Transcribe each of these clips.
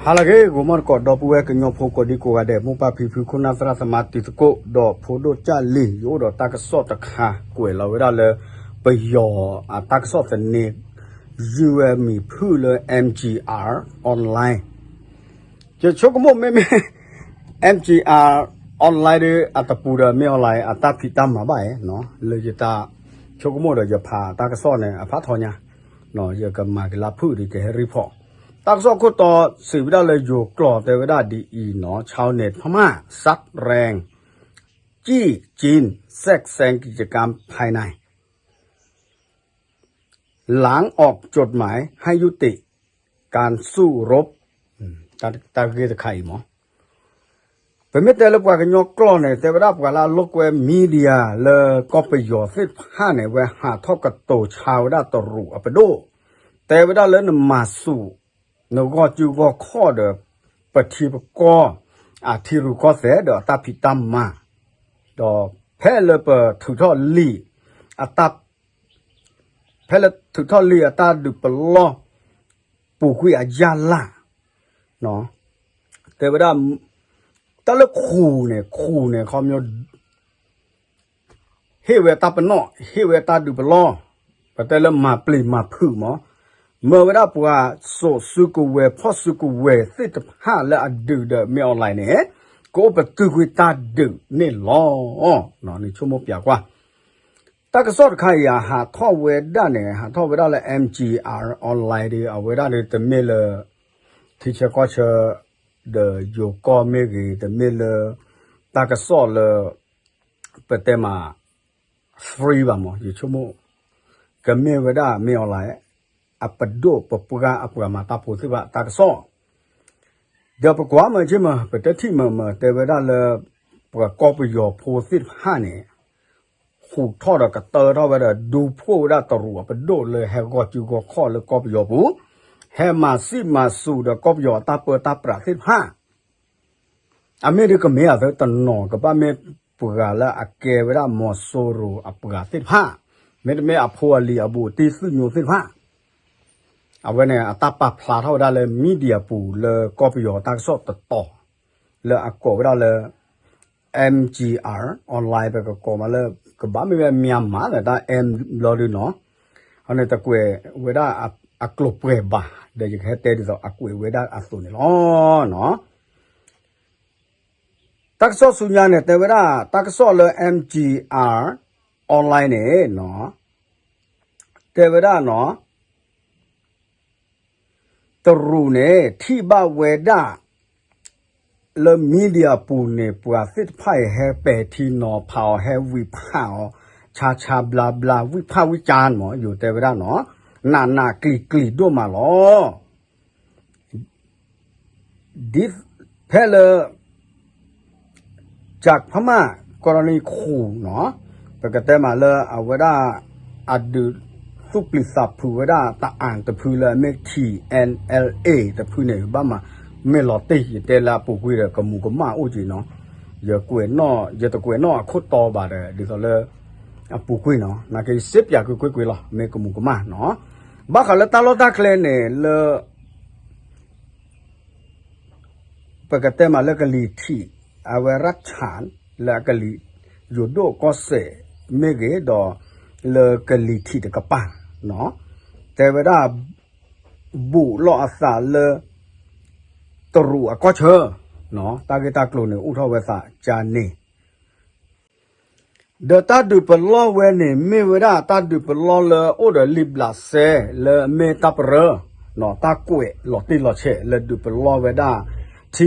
ဟါလၢအဂ့ၤ ဂီၤမီၢ်တကိး ဒီပုၢ်ဝဲၢ်ကညီဖိကိးဒံကိးဂၤဒဲး မိၢ်ပၢ်ဖံဖု ခိၣ်နၢ်သရၣ်သမါတံၤသကိး ဒီးဖိဒိၣ်ကၢ်လံၤ ယအိၣ်ဒီးတၢ်ကစီၣ်တခါ ကွဲးလီၤဝဲဒၣ်လၢ ပယီၤအတၢ်ကစီၣ်သန့ ယုၢ်ဝဲမံၤဖုၣ်လၢ M G R online ယဆိကမိၣ်မ့မ့ၢ် M G R online ဒီး အတပူၤဒီး မ့ၢ် online အတၢ်ဖံးတၢ်မၤဘၣ်ဧါ, လၢယတၢ်ဆိကမိၣ်ဒီး ယဖးတၢ်ကစီၣ်န့ၣ် အဖးထီညါ, ယကမၤက့ၤလၢဖုၣ်ဒီး ကဟဲ report တၢ်ကစီၣ်ခိၣ်တီစံးဝဲဒၣ်လၢယိၤကျိာ်တဲဝဲဒၣ်ဒ်အံၤနီၤ, ชาวเน็ตพม่าซัดแรง จี้จีนแทรกแซงกิจกรรมภายใน หลังออกจดหมายให้ยุติการสู้รบ တၢ်ဂ့ၢ်တခါအံၤမး ပမ့ၢ်တဲလၢပှၤကညီကျိာ်န့ၣ် တဲဝဲဒၣ်ပှၤလၢအလိာ်ကွဲ media လၢကီၢ်ပယီၤသ့ၣ်တဖၣ်န့ၣ် ဝဲဟးထီၣ်ကတိၤဆါဝဲဒၣ်တရူးအပဒိၣ်, တဲဝဲဒၣ်လၢနမၤဆူၣ် နဂီၢ်စုဂီၢ်ခီၣ်ဒီး ပထံပကီၢ် အထံရူၢ်ကီၢ်သဲးဒီးအတၢ်ဖံးတၢ်မၤ, ဒီးဖဲလၢပထုးထီၣ်လံာ် အတၢ် ဖဲလၢထုးထီၣ်လံာ်အတၢ်ဒုးပလီၢ် ပူၤကွံာ်အယၢ်လၢ် တဲဝဲဒၣ် တၢ်လၢခူၣ်န့ၣ် ခူၣ်န့ၣ် ခီပညီ ဟ့ၣ်ဝဲတၢ်ပနီၣ် ဟ့ၣ်ဝဲတၢ်ဒုးပလီၢ်, ပတဲလၢမၤပျံၤမၤဖုးမး, မၢဝဲဒၣ်ပှၤစိာ်စုကဝဲၤ ဖီၣ်စုကဝဲၤသ့ၣ်တဖၣ်လၢအဒုးဒီး မ့ၢ် online န့ၣ် ကအိၣ်ပတုာ်ကွံာ်တၢ်ဒုးန့ၣ်လီၤ. နဆိကမိၣ်ပျးကွၢ် တၢ်ကစီၣ်တခါအံၤ ဟးထီၣ်ဝဲဒၣ်န့ၣ် ဟးထီၣ်ဝဲဒၣ်လၢ M G R online ဒီး အဝဲဒၣ်ဒီးတမ့ၢ်လၢ ထံဆၢကီၢ်ဆၢ ဒီးယိၤကီၢ်မ့ၢ်ဂ့ၤ တမ့ၢ်လၢ တၢ်ကစီၣ်လၢ ပတဲမး free ဘၣ်မး ယဆိကမိၣ် ကမ့ၢ်ဝဲဒၣ် မ့ၢ် online အပဒိၣ်ပပှၢ်အပှၤမၤတၢ်ဖိသ့ၣ်တဖၣ်တၢ်ကစီၣ် ဒီးပကွၢ်မၢ်က့မၢ် ပတထံၣ်မၢ်မၢ် တဲဝဲဒၣ်လၢ ပှၤကီၢ်ပယီၤဖိသ့ၣ်တဖၣ်န့ၣ် ဟူးထီၣ်ဒီးကတၢထီၣ်ဝဲဒီး ဒူဖိၣ်ဝဲဒၣ်တရူးအပဒိၣ်လၢဟဲဂီၢ်စုဂီၢ်ခီၣ်လၢကီၢ်ပယီၤပူၤ, ဟဲမၤစံၣ်မၤစူၤဒီးကီၢ်ပယီၤအတၢ်ပၢတၢ်ပြးသ့ၣ်တဖၣ် အမ့ၢ်ဒ်ကမ့ၢ်အသးတနီၤ ကဘၣ်မ့ၢ်ပှၤလၢအကဲဝဲဒၣ်မီၤစိရိၤအပှၤသ့ၣ်တဖၣ်, မ့တမ့ၢ်အဖိအလံၤအဘူးအတံၢ်သုးညိသ့ၣ်တဖၣ် အဝဲန့ၣ် အတၢ်ပာ်ဖျါထီၣ်ဝဲဒၣ်လၢ media ပူၤလၢကီၢ်ပယီၤတၢ်ကစီၣ်တတီၤ လၢအကိးဝဲဒၣ်လၢ M G R online ပကကိးမးလၢ ကဘၣ်မ့ၢ်ဝဲ Myanmar လၢတၢ် M ဘျီဒုနီၤ, အန့ၣ်တကွဲးဝဲဒၣ်အကျိၤပှဲၤဘၣ် ဒီးယကဟဲတဲဒ်သိးအကွဲးဝဲဒၣ်အသိးန့ၣ်လီၤ. တၢ်ကစီၣ်ဆူညါန့ၣ် တဲဝဲဒၣ် တၢ်ကစီၣ်လၢ M G R online န့ၣ် တဲဝဲဒၣ်နီၤ တရူးန့ၣ် ထံၣ်ဘၣ်ဝဲဒၣ် လၢ media ပူၤန့ၣ် ပှၤသ့ၣ်တဖၣ်အံၤ ဟဲပဲာ်ထံနီၤဖးအီၤ ဟဲဝံၣ်ဖးအီၤ ဆါဆါဘျါဘျါ ဝံၣ်ဖးဝံၣ်ကၠါမး ယိၤတဲဝဲဒၣ်နီၤ နးနးကျံၤကျံၤဒိၣ်မးလီၤ. ဒ်ဖဲလၢ จากพม่า กรณี ခူၣ်နီၤ ပကတဲမးလၢအဝဲဒၣ် အဒုးသူၣ်ပျံၤသးဖုးဝဲဒၣ်တၢ်အၣ်တဖုလၢအမ့ၢ် T N L A တဖုန့ၣ် ဘၣ်မး မ့ၢ်လီၤတံၢ် ယတဲလၢအပူၤကွံာ်ဒီး ကမူၤကမၣ်အိၣ်က့ၤနီၤ ယကွဲးနီၣ် ယတကွဲးနီၣ်အခိၣ်တီဘၣ်ဒီး ဒ်သိးလၢ အပူၤကွံာ်နီၤ နာ်က့ယစ့ပၠးကွ့ၢ်ကွ့ၢ်လီၤ မ့ၢ်ကမူၤကမၣ်နီၤ ဘၣ်ဃးလၢတၢ်လီၢ်တၢ်ကျဲန့ၣ်လၢ ပကတဲမးလၢကလံၤထံး အဝဲရၢၣ်ဆၣ် လၢအကလံၤယိၤဒိၣ်ကီၢ်စဲၣ်မ့ၢ်ဂ့ၤဒီး လၢကလံၤထံးတကပၤ တဲဝဲဒၣ် ဘူးလိာ်အသးလၢ တရူးအကီၢ်ဆၢ တၢ်ဂ့ၢ်တၢ်ကျိၤန့ၣ် အိၣ်ထီၣ်ဝဲသးကၠါန့ၣ် ဒီးတၢ်ဒုးပလီၢ်ဝဲန့ၣ် မ့ၢ်ဝဲဒၣ်တၢ်ဒုးပလီၢ်လၢအိၣ်ဒီးလံာ်ဘျးစဲ လၢအမ့ၢ်တၢ်ပရၢ တၢ်ကွဲးလီၤတံၢ်လီၤဆဲးလၢဒုးပလီၢ်ဝဲဒၣ် T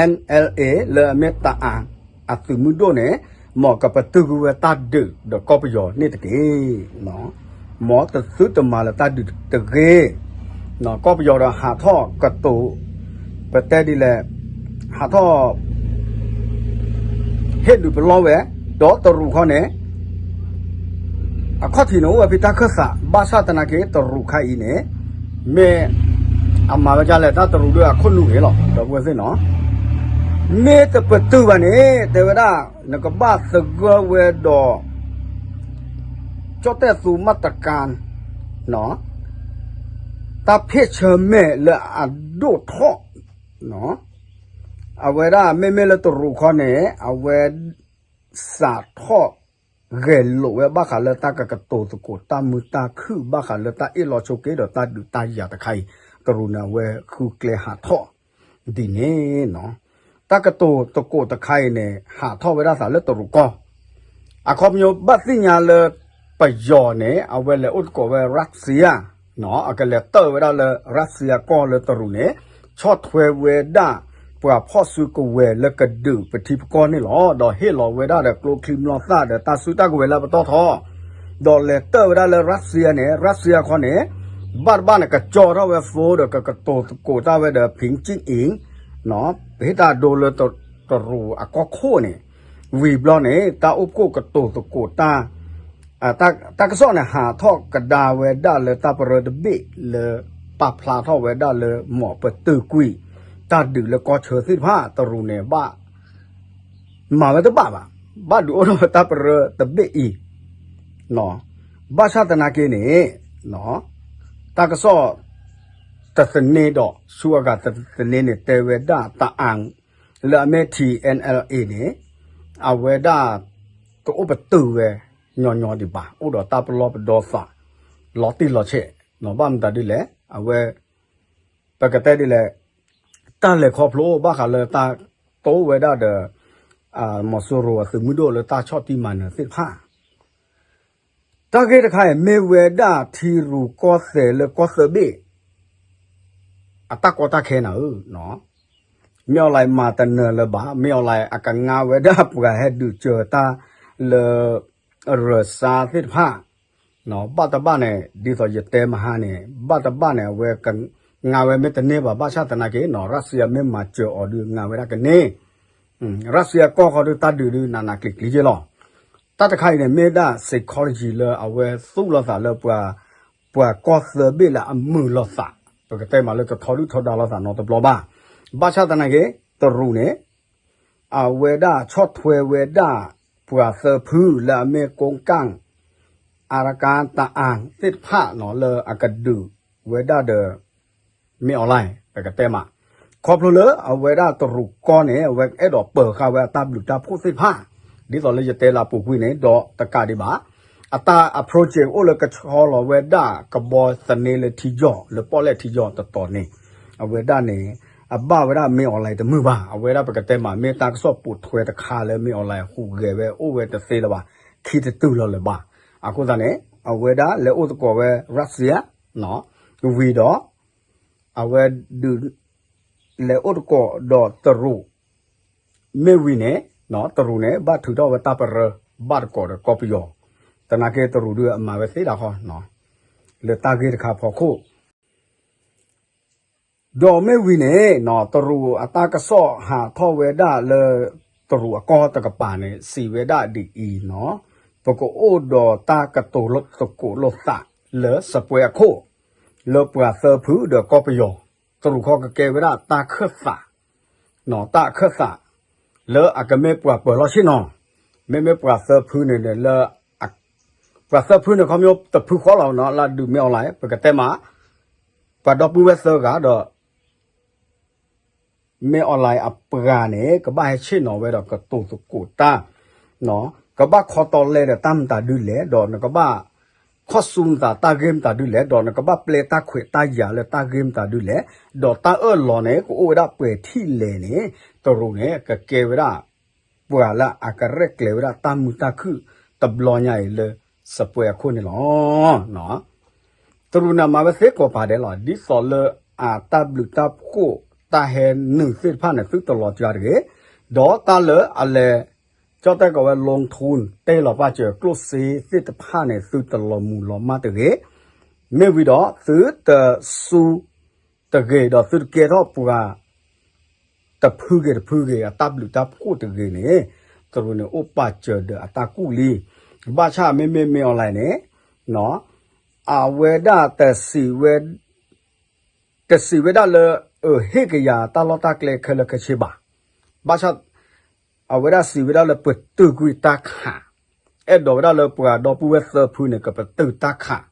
N L A လၢအမ့ၢ်တၢ်အၣ် အသုးမုၢ်ဒိၣ်န့ၣ် မ်ကပတုာ်ကွံာ်ဝဲတၢ်ဒုးဒီးကီၢ်ပယီၤန့ၣ်တက့ၢ်. မ်တသုတမၤလၢတၢ်ဒုးတဂ့ၤ ကီၢ်ပယီၤဒီးဟးထီၣ်ကတိၤ ပတဲဒ်လဲၣ် ဟးထီၣ် ဟ့ၣ်ဒုးပလီၢ်ဝဲ ဒီးတရူးခီန့ၣ် အခီၣ်ထံးန့ၣ်အိၣ်ဝဲဖဲတၢ်ခၢၣ်သး ဘၣ်ဆၣ်သနာ်က့ တရူးခါအံၤန့ၣ် မ့ၢ်အမၤဝဲဒ်လဲၣ် တၢ်တရူးဒီးအခိၣ်နူာ်ဂ့ၤလီၤ ဒီပုၢ်ဝဲၢ်သ့ၣ်နီၤ မ့ၢ်တပတုာ်ဘၣ်န့ၣ် တဲဝဲဒၣ် နကဘၣ်သဂၢၢ်ဝဲဒီး ကၠီၣ်တဲၣ်သူမၤတကါ တၢ်ဖ့ၣ်ဆၢမဲာ်လၢအဒိၣ်ထီၣ် အဝဲဒၣ်မ့မ့ၢ်လၢတရူးခီန့ၣ် အဝဲ စးထီၣ် ဂဲၤလိာ်ဝဲဘၣ်ဃးလၢတၢ်ကကတိၤသကိးတၢ်မုာ်တၢ်ခုၣ် ဘၣ်ဃးလၢတၢ်အ့ၣ်လိာ်ဆိးက့ဒီးတၢ်ဒုးတၢ်ယၤတခါအံၤ တရူးန့ၣ် အဝဲဃုကျဲဟးထီၣ် ဒ်န့ၣ်နီၤ. တၢ်ကတိၤသကိးတခါအံၤန့ၣ် ဟးထီၣ်ဝဲဒၣ်သးလၢတရူးကီၢ် အခီပညီဘၣ်သ့ၣ်ညါလၢ ပယီၤန့ၣ် အဝဲလဲၤအိၣ်သကိးဝဲ Russia နီၤ, အကလဲၤတၢၢ်ဝဲဒၣ်လၢ Russia ကီၢ်လၢတရူးန့ၣ် ဆီၣ်ထွဲဝဲဒၣ် ပှၤဖီၣ်စုကဝဲၤလၢကဒုးပထံပကီၢ်န့ၣ်လီၤ. ဒီးဟ့ၣ်လီၤဝဲဒၣ်ဒီးကျိချံမျိာ်သၣ်ဒီးတၢ်စုတၢ်ကဝဲၤလၢပတီၢ်ထီ ဒီးလဲၤတၢၢ်ဝဲဒၣ်လၢ Russia န့ၣ် Russia ခီန့ၣ် ဘၣ်တဘၣ်န့ၣ် ကကၠီထီၣ်ဝဲ phone ဒီးကကတိၤသကိးတၢ်ဝဲဒီး ဖံးကၠံၣ်အ့ၣ် ပဟ့ၣ်တၢ်ဒိလၢတရူးအကီၢ်ခိၣ်န့ၣ် ဝံၤဘျီန့ၣ် တၢ်အိၣ်ဖှိၣ်ကတိၤသကိးတၢ် တၢ်ကစီၣ်န့ၣ် ဟးထီၣ်ကဒါဝဲဒၣ်လၢတၢ်ပရၢတဘ့ၣ်လၢ ပာ်ဖျါထီၣ်ဝဲဒၣ်လၢ မ့ၢ်ပတုာ်ကွံာ် တၢ်ဒုးလၢကီၢ်ဆၢသ့ၣ်တဖၣ် တရူးန့ၣ်ဘၣ် မၤဝဲတဘၣ်ဘၣ်, ဘၣ်ဒုးအိၣ်ထီၣ်ဝဲတၢ်ပရၢတဘ့ၣ်အံၤ ဘၣ်ဆၣ်သနာ်က့န့ၣ် တၢ်ကစီၣ် တသန့ဒီး ဆူအဂၤတသန့န့ၣ် တဲဝဲဒၣ်တအၣ် လၢအမ့ၢ် T N L A န့ၣ် အဝဲဒၣ် တအိၣ်ပတုာ်ဝဲ ညီညီဒံးဘၣ်, အိၣ်ဒီးတၢ်ပလီၢ်ပဒီသး လီၤတံၢ်လီၤဆဲး, ဘၣ်မတၤဒ်လဲၣ် အဝဲ ပကတဲဒ်လဲၣ် တၢ်လဲၤခီဖျိအိၣ်ဘၣ်ဃးလၢတၢ်တိဝဲဒၣ်ဒီး မီၤစိရိၤအသုးမုၢ်ဒိၣ်လၢတၢ်ဆီၣ်တံၢ်မၤနၢၤသ့ၣ်တဖၣ် တၢ်ဂ့ၢ်တခါအံၤ မ့ၢ်ဝဲဒၣ်ထံရူၢ်ကီၢ်သဲးလၢကီၢ်သၢဘ့ၣ် အတၢ်ကီတၢ်ခဲနၤဧၢ, မ့ၢ်အီၤလၢမၤတနၢၤလၢၤဘၣ်, မ့ၢ်အီၤလၢအကငါဝဲဒၣ်ပှၤဟဲဒုးစၢၤတၢ်လၢ ရၢစါသ့ၣ်တဖၣ် ဘၣ်တဘၣ်န့ၣ် ဒ်သိးယတဲမဟါန့ၣ် ဘၣ်တဘၣ်န့ၣ် အဝဲကငါဝဲမ့ၢ်တန့ၢ်ဘၣ် ဘၣ်ဆၣ်သနာ်က့နီၤ ရၢစံယါမ့ၢ်မၤစၢၤအီၤဒုး ငါဝဲဒၣ်ကန့ၢ် ရၢစံယါကီၢ်ခီဒုးတၢ်ဒုးဒုးနးနးကျံၤကျံၤက့လီၤ. တၢ်တခါအံၤန့ၣ် မ့ၢ်ဒၣ် psychology လၢအဝဲသူၣ်လီၤသးလၢပှၤ ပှၤကီၢ်သၢဘ့ၣ်လၢအမုာ်လိာ်သး ပကတဲမးလၢတထီဒုၣ်ထီဒါလိာ်သးနီတဘျီဘၣ်. ဘၣ်ဆၣ်သနာ်က့ တရူးန့ၣ် အဝဲဒၣ်ဆီၣ်ထွဲဝဲဒၣ် ပှၤသၢဖုလၢအမ့ၢ်ကိကၣ် အရကၣ်တအၣ်သ့ၣ်တဖၣ်နီၤ လၢအကဒုးဝဲဒၣ်ဒီး မ့ၢ်အီၤလဲၣ် ပကတဲမး ခီဖျိလၢအဝဲဒၣ်တရူးကီၢ်န့ၣ် အဝဲအဲၣ်ဒိးပၢၤဃာ်ဝဲအတၢ်ဘျုးတၢ်ဖှိၣ်သ့ၣ်တဖၣ် ဒ်သိးလၢယတဲလၢအပူၤကွံာ်န့ၣ် ဒီးတကးဒံးဘၣ် အတၢ်အ project အိၣ်လၢကဆီလီၤဝဲဒၣ်ကဘီသန့လၢထံယီၤ လၢပီၣ်လဲၣ်ထံယီၤတတီၤန့ၣ် အဝဲဒၣ်န့ၣ် အဘၣ်ဝဲဒၣ်မ့ၢ်အီၤလဲၣ်တမုာ်ဘၣ်. အဝဲဒၣ်ပကတဲမး မ့ၢ်တၢ်ကစီၣ်ပိာ်ထွဲတခါလၢမ့ၢ်အီၤလဲၣ် ဟူးဂဲၤဝဲအိၣ်ဝဲတသ့လၢၤဘၣ် ခံတတုၤလီၤလၢၤဘၣ်. အဃိသတးန့ၣ် အဝဲဒၣ်လဲၤအိၣ်သကိးဝဲ ရၢစံယါ ဝံၤဒီး အဝဲဒုး လဲၤအိၣ်သကိးဒီးတရူး မ့ၢ်ဝံၤန့ၣ် တရူးန့ၣ် ဘၣ်ထုးထီၣ်ဝဲတၢ်ပရၢ ဘၣ်သကိးဒီးကီၢ်ပယီၤ သနာ်က့တရူးဒုးအမၤဝဲသ့ဒၣ်ဃီ လၢတၢ်ဂ့ၢ်တခါဖီခိၣ် ဒီးမ့ၢ်ဝံၤန့ၣ် တရူးအတၢ်ကစီၣ်ဟးထီၣ်ဝဲဒၣ်လၢ တရူးအကီၢ်တကပၤန့ၣ် စံးဝဲဒၣ်ဒ်အံၤနီၤ ပကအိၣ်ဒီးတၢ်ကတိၤသကိးလိာ်သးလၢစပွဲအခိၣ် လၢပှၤသၢဖုဒီးကီၢ်ပယီၤ တရူးခီကကဲဝဲဒၣ်တၢ်ခၢၣ်သး တၢ်ခၢၣ်သး လၢအကမ့ၢ်ပှၤပၢၤလီၢ်ဆ့ၣ်နီၤ မ့မ့ၢ်ပှၤသၢဖုန့ၣ်လၢ ပှၤသၢဖုန့ၣ်ခီဖျိတဖုဃီလီၤနီၤ လၢဒုးမ့ၢ်အီၤလဲၣ် ပကတဲမး ပှၤဒီပုၢ်ဝဲၢ်သၢဂၤဒီး မ့ၢ်အီၤလဲၣ်အပှၤန့ၣ် ကဘၣ်ဟဲဆ့ၣ်နီၤဝဲဒီးကတိၤသကိးတၢ် ကဘၣ်ခီတီလဲဒီးတၢ်မတၤဒုလဲၣ် ဒီးနကဘၣ် ခီၣ်ဆူနသးတၢ်ဂ့ၢ်မတၤဒုလဲၣ် ဒီးနကဘၣ်ပျဲတၢ်ခွဲးတၢ်ယာ်လၢတၢ်ဂ့ၢ်မတၤဒုလဲၣ် ဒီးတၢ်အၢၣ်လီၤန့ၣ် ကအိၣ်ဝဲဒၣ်ပှဲၤထံၣ်လဲၣ်န့ၣ် တရူးန့ၣ် ကကဲဝဲဒၣ် ပှၤလၢအကရဲၣ်ကျဲၤဝဲဒၣ်တၢ်မုာ်တၢ်ခုၣ်တဘျီညါအံၤလၢ စပွဲအခိၣ်န့ၣ်လီၤ. တရူးန့ၣ်မၤဝဲသ့ကိးပၤဒဲးလီၤ ဒ်သိးလၢအတၢ်ဘျုးတၢ်ဖှိၣ်တၢ်ဟဲနုာ်သ့ၣ်တဖၣ်န့ၣ် သုတလီၤစှၤတဂ့ၤ, ဒီးတၢ်လၢအလဲၤ ကၠီၣ်တဲၣ်ကီးဝဲ လီထူ တဲလီၤပာ်စၢၤကျိၣ်စ့သ့ၣ်တဖၣ်န့ၣ် သုတလီၤမုၢ်လီၤမၢ်တဂ့ၤ, မ့ၢ်ဝံၤဒီးသုတစူ တဂ့ၤ ဒီးသုတကဲထီၣ်ပှၤ တဖုဂ့ၤတဖုဂ့ၤ အတၢ်ဘျုးတၢ်ဖှိၣ်တဂ့ၤန့ၣ် တရူးန့ၣ်အိၣ်ပာ်စၢၤဒီးအတၢ်ကူၣ်လံ. ဘၣ်ဆၣ်မ့မ့ၢ်မ့ၢ်အီၤလဲၣ်န့ၣ် အဝဲဒၣ်တစံးဝဲ တစံးဝဲဒၣ်လၢ အဟ့ၣ်ကယၤတၢ်လီၢ်တၢ်ကျဲခဲလၢာ်ခဲဆ့ဘၣ်. ဘၣ်ဆၣ် အဝဲဒၣ်စံးဝဲဒၣ်လၢပတုာ်ကွံာ်တၢ်ခး, အဲၣ်ဒိးဝဲဒၣ်လၢပှၤဒီပုၢ်ဝဲၢ်သၢဖုန့ၣ် ကပတုာ်တၢ်ခး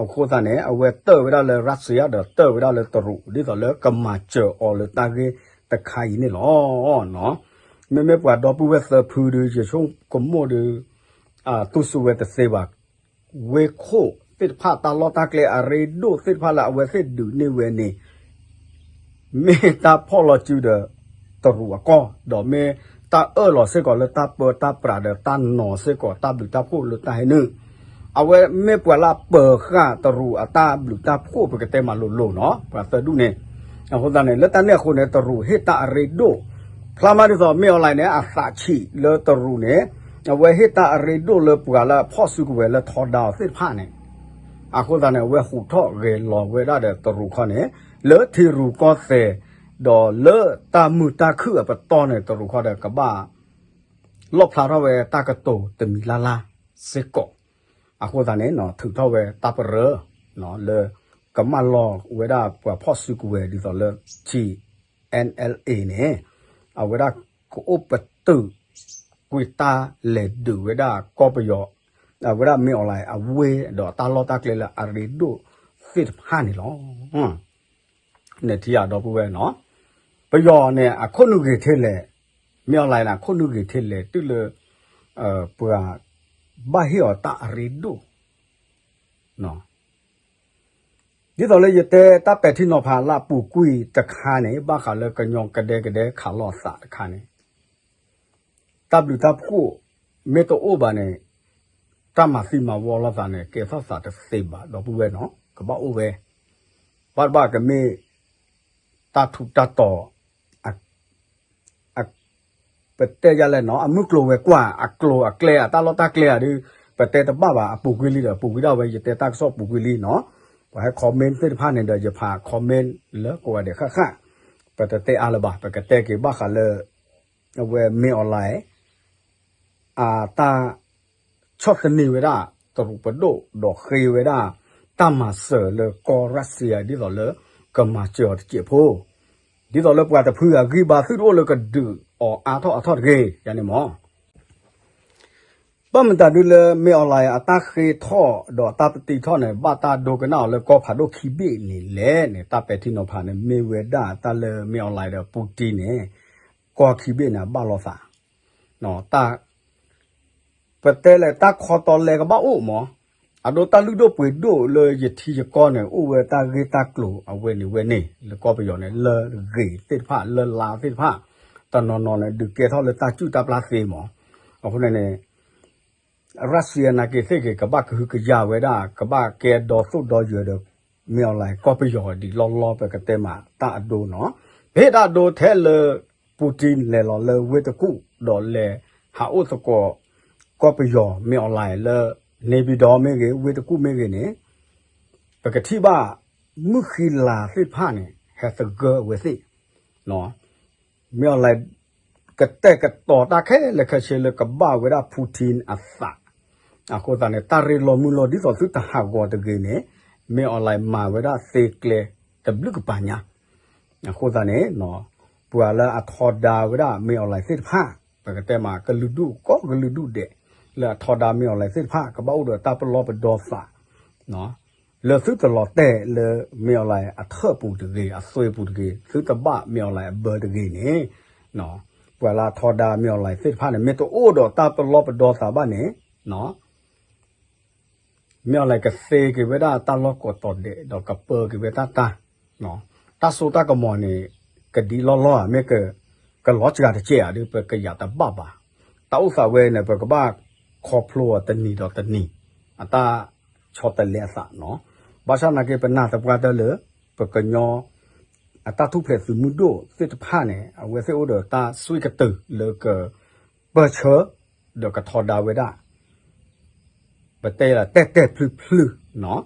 အဃိသတးန့ၣ် အဝဲတၢၢ်ဝဲဒၣ်လၢ Russia ဒီးတၢၢ်ဝဲဒၣ်လၢတရူး ဒ်သိးလၢကမၤစၢၤအီၤလၢတၢ်ဂ့ၢ်တခါအံၤန့ၣ်လီၤ. မ့မ့ၢ်ပှၤဒီပုၢ်ဝဲၢ်သၢဖုဒီး ယဆိကမိၣ်ဒီး တူၢ်စူၤဝဲတသ့ဘၣ်. ဝ့ၢ်ခိၣ်သ့ၣ်တဖၣ် တၢ်လီၢ်တၢ်ကျဲအရ့ဒိၣ်သ့ၣ်တဖၣ်လၢအဝဲသ့ၣ်ဒုးန့ၢ်ဝဲန့ၣ် မ့ၢ်တၢ်ဖီၣ်လီၤစုဒီးတရူးအကီၢ်, ဒီးမ့ၢ်တၢ်အၢၣ်လီၤစ့ၢ်ကီးလၢတၢ်ပၢတၢ်ပြးဒီးတၢ်နီၤစ့ၢ်ကီး တၢ်ဘျုးတၢ်ဖှိၣ်လၢတၢ်ဟဲနုာ်, အဝဲမ့ၢ်ပှၤလၢအပၢၤဃာ်တရူးအတၢ်ဘျုးတၢ်ဖှိၣ် ပကတဲမးလိၤလိၤနီၤ ပှၤသၢဒူၣ်န့ၣ်. အဃိသတးန့ၣ် လၢတၢ်န့ၣ်အဃိန့ၣ် တရူးဟ့ၣ်တၢ်အရ့ဒိၣ်, ဖျါမးဒ်သိး မ့ၢ်အီၤလဲၣ်န့ၣ် အသးဆံးလၢတရူးန့ၣ် အဝဲဟ့ၣ်တၢ်အရ့ဒိၣ်လၢပှၤလၢအဖီၣ်စုကဝဲၤလၢထီဒါအီၤသ့ၣ်တဖၣ်န့ၣ် အဃိသတးန့ၣ် အဝဲဟူးထီၣ်ဂဲၤလီၤဝဲဒၣ်ဒီးတရူးခီန့ၣ် လၢထံရူၢ်ကီၢ်သဲး, ဒီးလၢတၢ်မုာ်တၢ်ခုၣ်အပတီၢ်န့ၣ် တရူးခီဒီးကဘၣ် လီၣ်ဖျါထီၣ်ဝဲတၢ်ကတိၤတမံၤလၢ်လၢ်စ့ၢ်ကီး. အဃိသတးန့ၣ် ထုးထီၣ်ဝဲတၢ်ပရၢ လၢကမၢလီၤဝဲဒၣ်ပှၤဖီၣ်စုကဝဲၤဒ်သိးလၢ ထံ NLA န့ၣ် အဝဲဒၣ်ကအိၣ်ပတုာ် ကွံာ်တၢ်လဲၤဒုးဝဲဒၣ်ကီၢ်ပယီၤ, အဝဲဒၣ်မ့ၢ်အီၤလဲၣ်အဝ့ၢ်ဒီးတၢ်လီၢ်တၢ်ကျဲလၢအရ့ဒိၣ်သ့ၣ်တဖၣ်န့ၣ်လီၤ. န့ၣ်ထံၣ်အဒီပုၢ်ဝဲၢ်နီၤ, ပယီၤန့ၣ် အခိၣ်နူာ်ဂ့ၤထဲလဲၣ်, မ့ၢ်အီၤလဲၣ်န့ၣ် အခိၣ်နူာ်ဂ့ၤထဲလဲၣ် တုၤလၢ ပှၤဘၣ်ဟ့ၣ်အီၤတၢ်အရ့ဒိၣ် ဒ်သိးလၢယတဲတၢ်ပဲာ်ထံနီၤဖးလၢအပူၤကွံာ်တခါန့ၣ် ဘၣ်ဃးလၢကညီကဒဲကဒဲခးလိာ်အသးတခါန့ၣ် တၢ်ဘျုးတၢ်ဖှိၣ်မ့ၢ်တအိၣ်ဘၣ်န့ၣ် တၢ်မၤသံမၤဝီလိာ်သးန့ၣ် ကဲထီၣ်သးတသ့ဘၣ် ဒီပုၢ်ဝဲၢ်နီၤ, ကဘၣ်အိၣ်ဝဲ, ဘၣ်တဘၣ်ကမ့ၢ် တၢ်ထူးတၢ်တီၤ ပတဲယၤလဲၣ်နီၤ အမုၢ်ကျိၤဝဲၤကွာ် အကျိၤအကျဲ အတၢ်လီၢ်တၢ်ကျဲဧါဒုး ပတဲတဘၣ်ဘၣ် အပူၤကွံာ်လံဒီး ပူၤကွံာ်ဒၣ်ဝဲ ယတဲတၢ်ကစီၣ်ပူၤကွံာ်လံနီၤ, ပှၤဟဲ comment သ့ၣ်တဖၣ်န့ၣ်ဒီး ယဖး comment လၢကိးဂၤဒဲးဃၣ်ဃၣ်, ပတတဲအါလၢၤဘၣ် ပကတဲက့ၤဘၣ်ဃးလၢ အဝဲမ့ၢ်အီၤလဲၣ် အတၢ်ဆီၣ်သနံးဝဲဒၣ် တရူးပဒိၣ် ဒီးဃ့ဝဲဒၣ် တၢ်မၤစၢၤလၢကီၢ်ရၢၡံယါ ဒ်သိးလၢ ကမၤစၢၤအီၤတစဲးဖိ, ဒ်သိးလၢပှၤတဖုအဂံၢ်ဘါသုတအိၣ်လၢကဒုးအီၤအါထီၣ်အါထီၣ်တဂ့ၤ ယၤန့ၣ်မး ဘၣ်မတၤဒုလၢမ့ၢ်အီၤလဲၣ် အတၢ်ဃ့ထီၣ်ဒီးအတၢ်ပတံထီၣ်န့ၣ် ဘၣ်တၢ်ဒိကနၣ်အီၤလၢကီၢ်ဖးဒိၣ်ခံဘ့ၣ်န့ၣ်လဲၣ်န့ၣ် တၢ်ပဲာ်ထံနီၤဖးန့ၣ် မ့ၢ်ဝဲဒၣ်တၢ်လၢမ့ၢ်အီၤလဲၣ်ဒီး Putin န့ၣ် ကီၢ်ခံဘ့ၣ်န့ၣ် အဘၣ်လိာ်သး တၢ် ပတဲလဲၣ် တၢ်ခီတီလဲကဘၣ်အိၣ်မး, အဒိတၢ်လုၢ်ဒိၣ်ပှ့ၤဒိၣ်လၢယထံယကီၢ်န့ၣ် အိၣ်ဝဲတၢ်ဂ့ၢ်တၢ်ကျိၤအဝဲန့ၣ်ဝဲန့ၣ် လၢကီၢ်ပယီၤန့ၣ် လၢဂ့ၤသ့ၣ်တဖၣ် လၢလါသ့ၣ်တဖၣ် တနီၤနီၤန့ၣ် ဒုးကဲထီၣ်လၢတၢ်စုၣ်တၢ်ပျၢ်သ့မး, အဃိန့ၣ်န့ၣ် ရၢၡံယါနာ်က့ၤသ့ၣ်က့ၤ ကဘၣ်ကဟုကယာ်ဝဲဒၣ် ကဘၣ်ကဲဒီသိၣ်ဒီယၢၤဒီး မ့ၢ်အီၤလဲၣ် ကီၢ်ပယီၤဒံးလီၢ်လီၢ် ပကတဲမးတၢ်အဒိနီၤ, ပဟ့ၣ်တၢ်အဒိထဲလၢ Putin လဲၤလီၤလၢဝ့ၢ်တကူၣ် ဒီးလဲၤဟးအိၣ်သကိး ကီၢ်ပယီၤ မ့ၢ်အီၤလဲၣ်လၢ နေပြည်တော် မ့ၢ်ဂ့ၤ ဝ့ၢ်တကူၣ်မ့ၢ်ဂ့ၤန့ၣ် ပကထံၣ်ဘၣ် မုၢ်ဃံလၤသ့ၣ်တဖၣ်န့ၣ် ဟဲသဂၢၢ်အဝဲသ့ၣ် မ့ၢ်အီၤလဲၣ် ကတဲာ်ကတီၤတၢ်ခဲလၢာ်ခဲဆ့လၢကဘၣ်ဝဲဒၣ် Putin အသး, အဃိသတးန့ၣ် တၢ်ရ့လိာ်မုာ်လိာ်ဒ်သိးသုတဟးဂီၤတဂ့ၤန့ၣ် မ့ၢ်အီၤလဲၣ်မၤဝဲဒၣ်သ့ကျဲတဘျုးကပၤညါ, အဃိသတးန့ၣ် ပှၤလၢအထီဒါဝဲဒၣ် မ့ၢ်အီၤလဲၣ်သ့ၣ်တဖၣ် ပကတဲမး ကလုာ်ဒူၣ်ကိးကလုာ်ဒူၣ်ဒဲး လၢအထီဒါ မ့ၢ်အီၤလဲၣ်သ့ၣ်တဖၣ် ကဘၣ်အိၣ်ဒီးတၢ်ပလီၢ်ပဒီသး လၢသုတလီၤတဲာ်လၢ မ့ၢ်အီၤလဲၣ် အထၢၣ်ပူၤတဂ့ၤ အသွဲပူၤတဂ့ၤ သုတဘၣ် မ့ၢ်အီၤလဲၣ် အဘၢတဂ့ၤန့ၣ်, ပှၤလၢအထီဒါ မ့ၢ်အီၤလဲၣ်သ့ၣ်တဖၣ်န့ၣ် မ့ၢ်တအိၣ်ဒီးတၢ်ပလီၢ်ပဒီသးဘၣ်န့ၣ် မ့ၢ်အီၤလဲၣ်ကသ့က့ၤဝဲဒၣ်တၢ်လီၢ်ကိးတီၤဒဲး ဒီးကပၢက့ၤဝဲတၢ်တၢ်, တၢ်စိတၢ်ကမီၤန့ၣ် ကဒ်လီၢ်လီၢ်ဧါ မ့ၢ်ကလီၤစှၤတကဲးဧါ ဒုးပကယာ်တဘၣ်ဘၣ်, တၢ်အိၣ်သးဝဲန့ၣ် ပကဘၣ်ခီဖျိအီၤတနံၤဒီးတနံၤ အတၢ်ဆီတလဲအသးနီၤ, ဘၣ်ဆၣ်နာ်က့ ပနာ်သပှၢ်တၢၢ်လၢ ပကညီ အတၢ်ထူၣ်ဖျဲးသုးမုၢ်ဒိၣ်သ့ၣ်တဖၣ်န့ၣ် အဝဲသ့ၣ်အိၣ်ဒီးတၢ်စွံကတုၤလၢက ပၢၢ်ဆၢ ဒီးကထီဒါဝဲဒၣ် ပတဲလၢတဲာ်တဲာ်ဖျုးဖျုးနီၤ,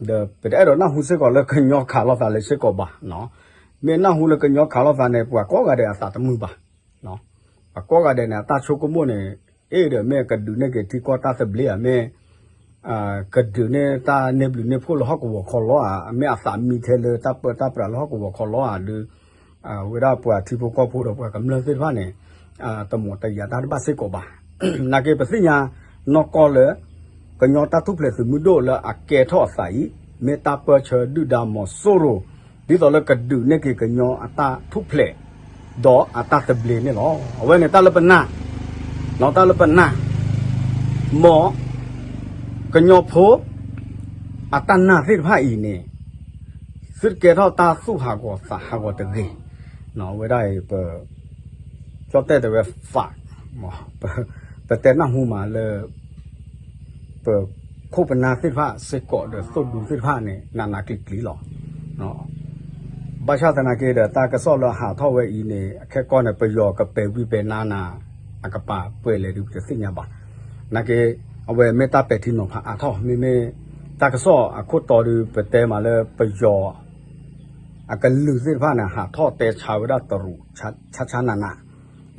ဒီးပတအဲၣ်ဒိးနၢ်ဟူစ့ၢ်ကီးလၢကညီခးလိာ်သးလၢစ့ၢ်ကီးဘၣ်နီၤ, မ့ၢ်နၢ်ဟူလၢကညီခးလိာ်သးန့ၣ် ပှၤကိးဂၤဒဲးအသးတမုာ်ဘၣ်, ပှၤကိးဂၤဒဲးန့ၣ် အတၢ်ဆိကမိၣ်န့ၣ် အ့ၣ်ဒီးမ့ၢ်ကဒုးန့ၢ်က့ၤထံကီၢ်တၢ်သဘျ့ဧါ မ့ၢ် ကဒုးန့ၢ်တၢ်န့ၢ်ဘျုးန့ၢ်ဖှိၣ်လၢဟီၣ်ကဝီၤခီလီၤဧါ, မ့ၢ်အသးမံထဲလၢတၢ်ပၢတၢ်ပြးလၢဟီၣ်ကဝီၤခီလီၤဧါဒုး ဝဲဒၣ်ပှၤထံဖိကီၢ်ဖိဒီးပှၤကမျၢၢ်သ့ၣ်တဖၣ်န့ၣ် တမီၤတယာ်တၢ်တဘၣ်စ့ၢ်ကီးဘၣ်. နာ်က့ပသ့ၣ်ညါနီၢ်ကီၢ်လၢ ကညီတၢ်ထူၣ်ဖျဲးသုးမုၢ်ဒိၣ်လၢအကဲထီၣ်အသးအံၤ မ့ၢ်တၢ်ပၢၢ်ဆၢဒုၣ်ဒါမီၤစိရိၤ ဒ်သိးလၢကဒုးန့ၢ်က့ၤကညီအတၢ်ထူၣ်ဖျဲး ဒီးအတၢ်သဘျ့န့ၣ်လီၤ. အဝဲန့ၣ်တၢ်လၢပနာ်, တၢ်လၢပနာ်, မ် ကညီဖိ အတၢ်နာ်သ့ၣ်တဖၣ်အံၤန့ၣ် သုတကဲထီၣ်တၢ်သူၣ်ဟးဂီၤသးဟးဂီၤတဂ့ၤ. အဝဲဒၣ်အံၤ ပ ကၠီၣ်တဲၣ်တဲဝဲ fact ပတဲနၢ်ဟူမးလၢ ပခိၣ်ပနၢ်သ့ၣ်တဖၣ်စ့ၢ်ကီးဒီးသိၣ်ဒူသ့ၣ်တဖၣ်န့ၣ် နးနးကျံၤကျံၤလီၤ. ဘၣ်ဆၣ်သနာ်က့ဒီး တၢ်ကစီၣ်လၢအဟးထီၣ်ဝဲအံၤန့ၣ် အခဲကီန့ၣ် ပယီၤကပဲာ်ဝံပဲာ်နါနၤ အကပၤပှဲၤလဲၣ်ဒုးပတသ့ၣ်ညါဘၣ်. နာ်က့ အဝဲမ့ၢ်တၢ်ပဲာ်ထံနီၤဖးအါထီၣ် မ့မ့ၢ် တၢ်ကစီၣ်အခိၣ်တီဒုး ပတဲမးလၢပယီၤ အကလုာ်သ့ၣ်တဖၣ်န့ၣ် ဟးထီၣ်တဲဆါဝဲဒၣ်တရူး ဆါဆါနးနး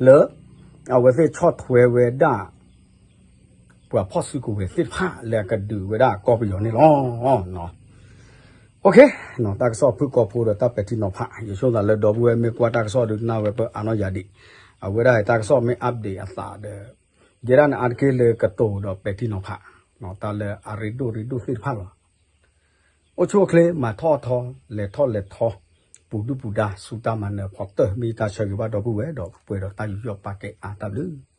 လၢ အဝဲသ့ၣ်ဆီၣ်ထွဲဝဲဒၣ် ပှၤဖီၣ်စုကဝဲၤသ့ၣ်တဖၣ်လၢအကဒုးဝဲဒၣ်ကီၢ်ပယီၤန့ၣ်လီၤ. တၢ်ကစီၣ်ဖုၣ်ကိာ်ဖိဒီးတၢ်ပဲာ်ထံနီၤဖး ယဆိသးလၢဒီပုၢ်ဝဲၢ်မ့ၢ်ကွၢ်တၢ်ကစီၣ်ဒုးနၢ်ဝဲပၢအါနီၢ်ယၤဒံး, အဝဲဒၣ်တၢ်ကစီၣ်မ့ၢ် update အသးဒီး ယဲဒၣ်န့ၣ်အါတက့ၢ်လၢကတိၤဒီးပဲာ်ထံနီၤဖး တၢ်လၢအရ့ဒိၣ်ရ့ဒိၣ်သ့ၣ်တဖၣ်လီၤ. အိၣ်ဆူၣ်အိၣ်ချ့ မၤထီၣ်အထီ လဲၤထီၣ်လဲၤထီ ပူၤဒုၣ်ပူၤဒါ ဆူတၢ်မၤနၢၤဖီတၢၢ် မ့ၢ်တၢ်ဆၢဂ့ၤဘၣ်ဒီပုၢ်ဝဲၢ်ဒီးပှဲၤဒီးတၢ်ယူးယီၣ်ပာ်ကဲအါတၢ်ဘျုး